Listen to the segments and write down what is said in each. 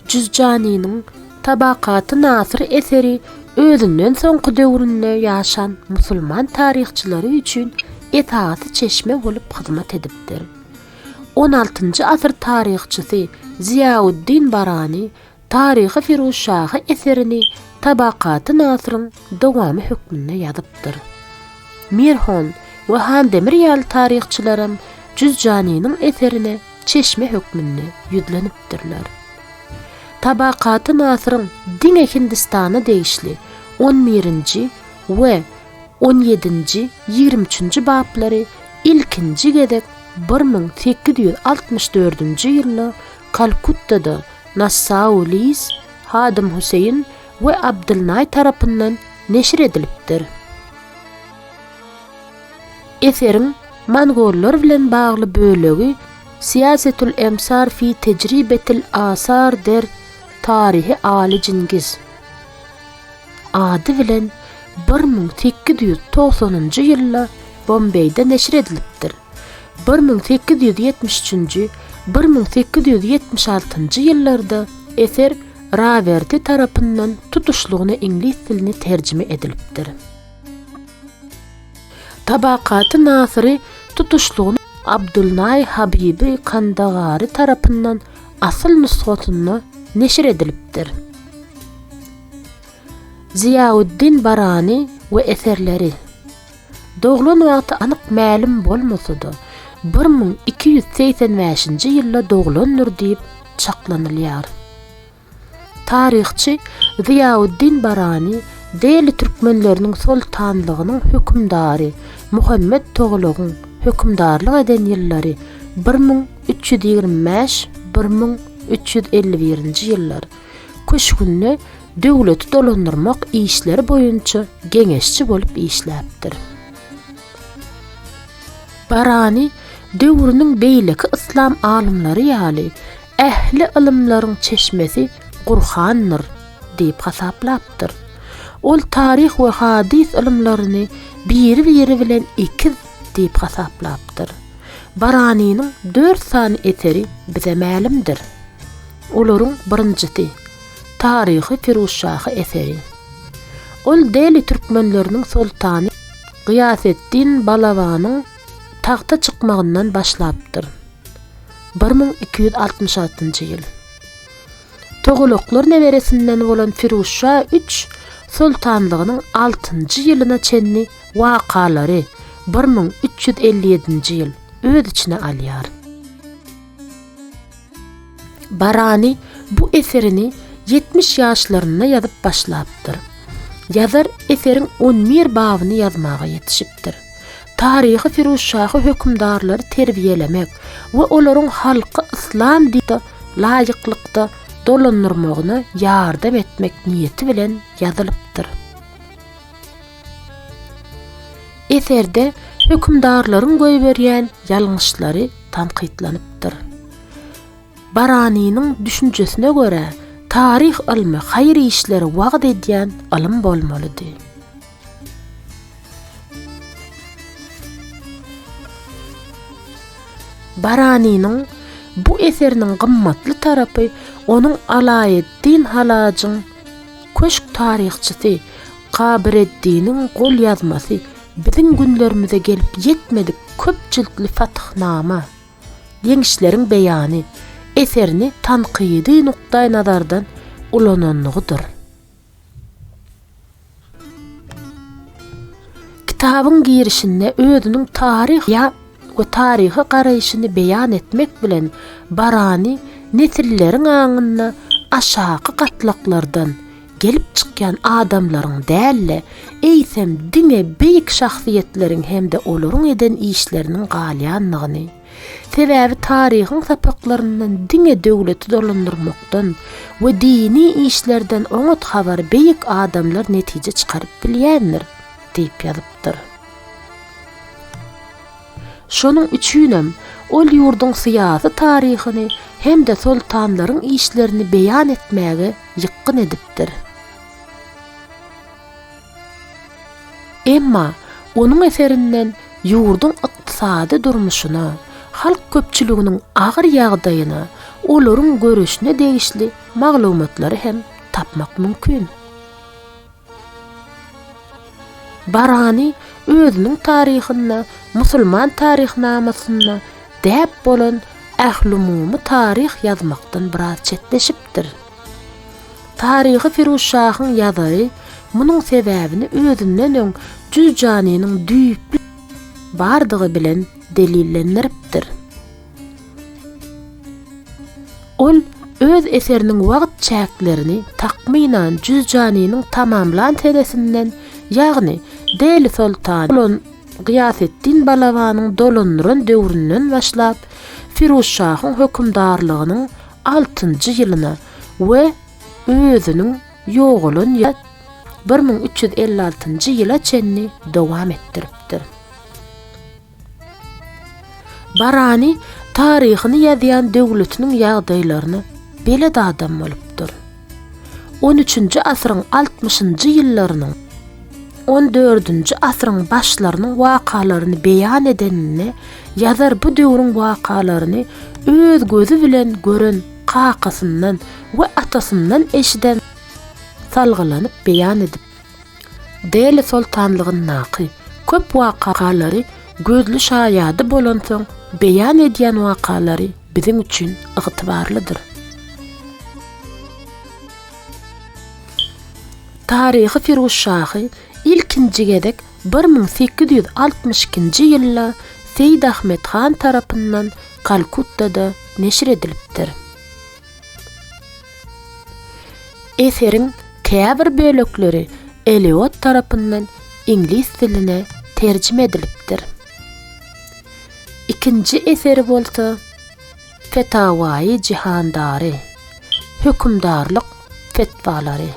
Jüzjanynyň Tabakaty Nasyr eseri özünden soňky döwründe ýaşan musulman taryhçylary üçin esasy çeşme bolup hyzmat edipdir. On altynjy asyr taryhçysy Ziýauddin Barany Taryhy Firuzşahy eserini Tabakaty Nasyryň dowamy hökmünde ýazypdyr. Mirhon we Handemir ýaly taryhçylaram Jüzjanynyň eserine çeşme hökmünde ýüzlenipdirler. Tabakaty Nasyryň diňe Hindistana degişli on birinji we on ýedinji, 23-nji baplary ilkinji gezek 1864-nji ýylda Kalkuttada Nassau Lis, Hadym Huseýin we Abdylnaý tarapyndan neşir edilipdir. Eseriň mongollar bilen bagly bölegi Siýasetul emsar fi tejribetil asar der tarihi Ali Cingiz ady bilen 1890-njy ýylda Bombeýde neşir edilipdir. 1873-nji, 1876-njy ýyllarda eser Rawerti tarapyndan tutuşlygyna iňlis diline terjime edilipdir. Tabakaty Nasyry tutuşlygyna Abdulnaý Habibi Kandagary tarapyndan asyl nusgasynda neşir edilipdir. Ziýauddin Barany we eserleri Doglan wagty anyk mälim bolmasa-da, 1285-nji ýylda doglandyr diýip çaklanylýar. Taryhçy Ziýauddin Barany Deli türkmenleriniň soltanlygynyň hökümdary Muhammet Toglagyň hökümdarlyk eden ýyllary 1325, 1351-nji ýyllar köşgünde döwleti dolandyrmak işleri boýunça geňeşçi bolup işläpdir. Barany döwrüniň beýleki yslam alymlary ýaly ähli ylymlaryň çeşmesi Gurhandyr diýip hasaplapdyr. Ol taryh we hadys ylymlaryny biri-biri bilen ekiz diýip hasaplapdyr. Baranynyň dört sany eseri bize mälimdir. Olaryň birinjisi, Taryhy Firuzşahy eseri. Ol Deli türkmenleriniň soltany Gyýaseddin Balabanyň tagta çykmagyndan başlapdyr. 1266-njy ýyl. Togalaklar neberesinden bolan Firuzşa üç soltanlygynyň altynjy ýylyna çenli wakalary, 1357-nji ýyl, öz içine alýar. Barany bu eserini 70 ýaşlarynda ýazyp başlapdyr. Ýazar eseriň on bir babyny ýazmaga ýetişipdir. Taryhy Firuzşahy hökümdarlary terbiýelemek we olaryň halky yslam dinine laýyklykda dolandyrmagyna ýardam etmek niýeti bilen ýazylypdyr. Eserde hökümdarlaryň goýberýän ýalňyşlary tankytlanypdyr. Baranynyň düşünjesine görä, taryh ylmy haýyr işleri wagyz edýän ylym bolmalydy. Baranynyň bu eseriniň gymmatly tarapy onuň Alaeddin Halajyň köşk taryhçysy Kabyreddiniň golýazmasy biziň günlerimize gelip ýetmedik köp jiltli Fatyhnama, Ýeňişleriň beýany, eserini tankydy nukdaýnazardan ulananlygydyr. Kitabyň girişinde özüniň taryh we taryhy garaýşyny beýan etmek bilen Barany nesilleriň aňynda aşaky gatlaklardan gelip çykýan adamlaryň däl-de, eýsem diňe beýik şahsyýetleriň hem-de olaryň eden işleriniň galýandygyny, Sebäbi taryhyň sapaklaryndan diňe döwleti dolandyrmakdan we dini işlerden oňat habary beýik adamlar netije çykaryp bilýändir diýip ýazypdyr. Şonuň üçinem ol ýurduň syýasy taryhyny hem-de soltanlaryň işlerini beýan etmäge ýykgyn edipdir. Emma onuň eserinden ýurduň ykdysady durmuşyna, halk köpçüliginiň agyr ýagdaýyna, olaryň göreşine degişli maglumatlary hem tapmak mümkin. Barany özüniň taryhynda musulman taryhnamasynda däp bolan ählumumy taryh ýazmakdan biraz çetleşipdir. Taryhy Firuzşahyň ýazary munuň sebäbini özünden öň Jüzjanynyň düýpli bardygy bilen delillendiripdir. Ol öz eseriniň wagt çäklerini takmynan Jüzjanynyň tamamlan senesinden, ýagny Deli soltany bolan Gyýaseddin Balabanyň dolandyran döwründen başlap, Firuzşahyň hökümdarlygynyň altynjy ýylyna we özüniň ýogalan 1356-njy ýyla çenli dowam etdiripdir. Barany taryhyny ýazýan döwletiniň ýagdaýlaryna belet adam bolupdyr. On üçünji asyryň altmyşynjy ýyllarynyň, on dördünji asyryň başlarynyň wakalaryny beýan edeninde ýazar bu döwrüň wakalaryny öz gözi bilen gören kakasyndan we atasyndan eşiden salgylanyp beýan edipdir. Deli soltanlygyndaky köp wakalary gözli şaýady bolansoň beýan edýän wakalary biziň üçin ygtybarlydyr. Taryhy Firuzşahy ilkinji gezek 1862-nji ýylda Seýid Ahmet han tarapyndan Kalkuttada neşir edilipdir. Eseriň käbir bölekleri Eliot tarapyndan iňlis diline terjime edilipdir. Ikinji eseri bolsa Fetawaýy Jihandary, Hökümdarlyk fetwalary.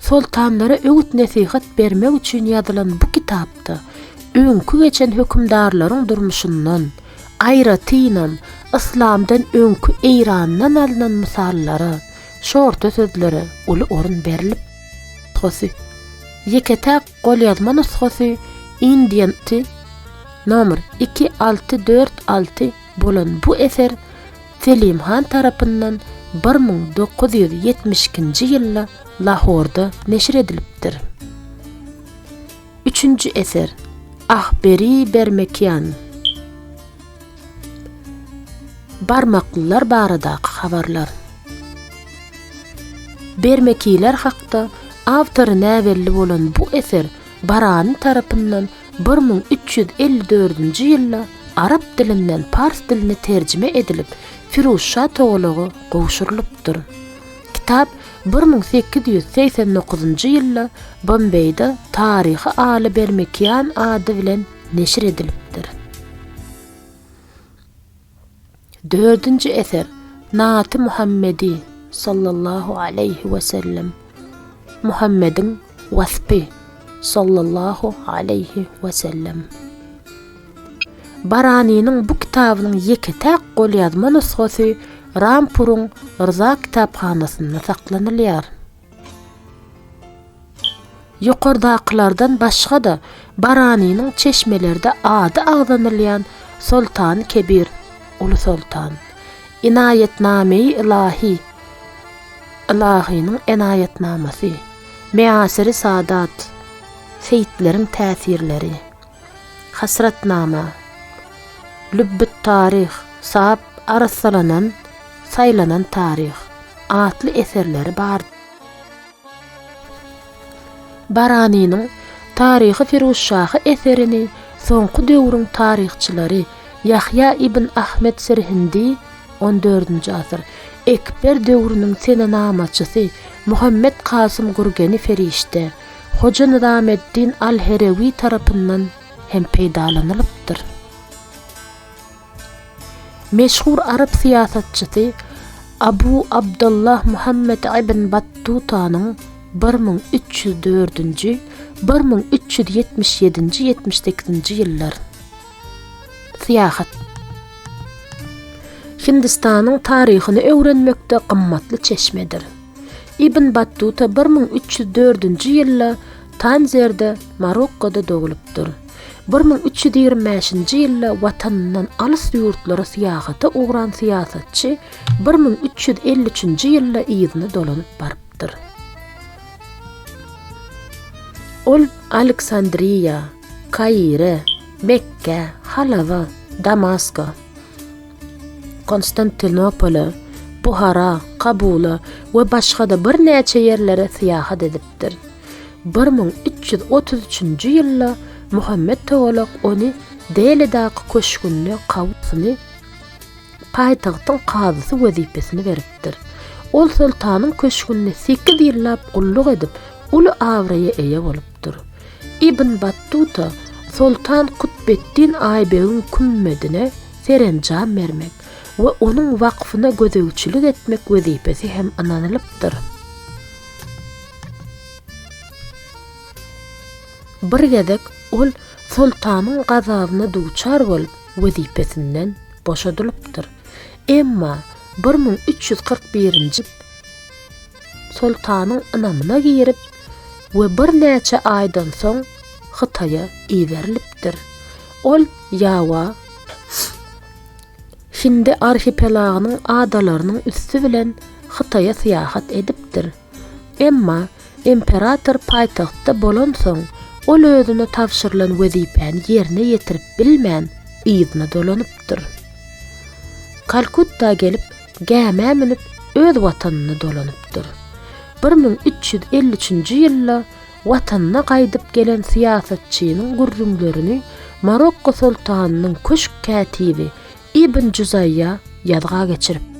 Soltanlara öwüt-nesihat bermek üçin ýazylan bu kitapda öňki geçen hökümdarlaryň durmuşyndan, aýratynam, yslamdan öňki Eýrandan alnan mysallara, şorta sözlere uly orun berlip. Nusgasy. Ýeke-täk golýazma nusgasy Indian T. Nomer iki alty dört alty bolan bu eser Selim han tarapyndan 1972-nji ýylda Lahorda neşir edilipdir. Üçünji eser, Ahberi Bermekian. Barmaklylar baradaky habarlar. Bermekiler hakda awtory näbelli bolan bu eser Barany tarapyndan 1354-nji ýylda arap dilinden pars diline terjime edilip, Firuzşa Togalaga gowşurylypdyr. Kitap 1889-njy ýylda Bombeýde Taryhy Aly Bermekian ady bilen neşir edilipdir. Dördünji eser, Naty Muhammedi, sallallahu aleýhi we sellem, Muhammediň waspy, sallallahu aleýhi we sellem. Baranynyň bu kitabynyň ýeke-täk golýazma nusgasy Rampuryň Rza kitaphanasynda saklanylýar. Ýokardakylardan başga-da Baranynyň çeşmelerde ady agzanylýan Soltany Kebir, Uly Soltan, Inaýetnameýi Ylahy, Ylahynyň enaýatnamasy, Measiri Sadat, Seýitleriň täsirleri, Hasratnama, Lübbü't-taryh, Sap, arassalanan, saýlanan taryh, atly eserleri bardyr. Baranynyň Taryhy Firuzşahy eserini soňky döwrüň taryhçylary Ýahýa ibn Ahmet Sirhindi, on dördünji asyr, Ekber döwrüniň senenamaçysy Muhammet Kasym Gürgeni Ferişde, Hoja Nyzameddin al-Herewi tarapyndan hem peýdalanylypdyr. Meşhur arap syýasatçysy Abu Abdullah Muhammet ibn Battutanyň 1304-nji, 1377-nji, 78-nji ýyllar. Syýahat. Hindistanyň taryhyny öwrenmekde gymmatly çeşmedir. Ibn Battuta 1304-nji ýylda Tanzerde, Marokkoda doglupdyr. 1325-nji ýylda watanyndan alys ýurtlara syýahata ugran syýasatçy 1353-nji ýylda yzyna dolanyp barypdyr. Ol Aleksandriýa, Kaire, Mekgä, Halaba, Damaska, Konstantinopola, Buhara, Kabula we başga-da birnäçe ýerlere syýahat edipdir. 1333-nji ýylda Muhammet Togalak ony Delidäki köşgünde kabusyny paýtagtyň kazysy wezipesini beripdir. Ol soltanyň köşgünde sekiz ýyllap gulluk edip, uly abraýa eýe bolupdyr. Ibn Battuta Soltan Kutbeddin Aýbegiň kümmedine serenjam bermek we onuň wakfyna gözegçilik etmek wezipesi hem ynanylypdyr. Bir gezek ol soltanyň gazabyna duçar bolup, wezipesinden boşadylypdyr. Emma 1341-nji soltanyň ynamyna girip we birnäçe aýdan soň Hytaýa iberilipdir. Ol Ýawa, Hindi arhipelagynyň adalarynyň üsti bilen Hytaýa syýahat edipdir. Emma imperator paýtagtda bolansoň, ol özüne tabşyrylan wezipäni ýerine ýetirip bilmän, yzyna dolanypdyr. Kalkutta gelip, gämä münüp, öz watanyna dolanypdyr. 1353-nji ýylda Watanyna gaýdyp gelen syýasatçynyň gürrüňlerini Marokko soltanynyň köşk kätibi Ibn Juzaýýa ýazga geçiripdir.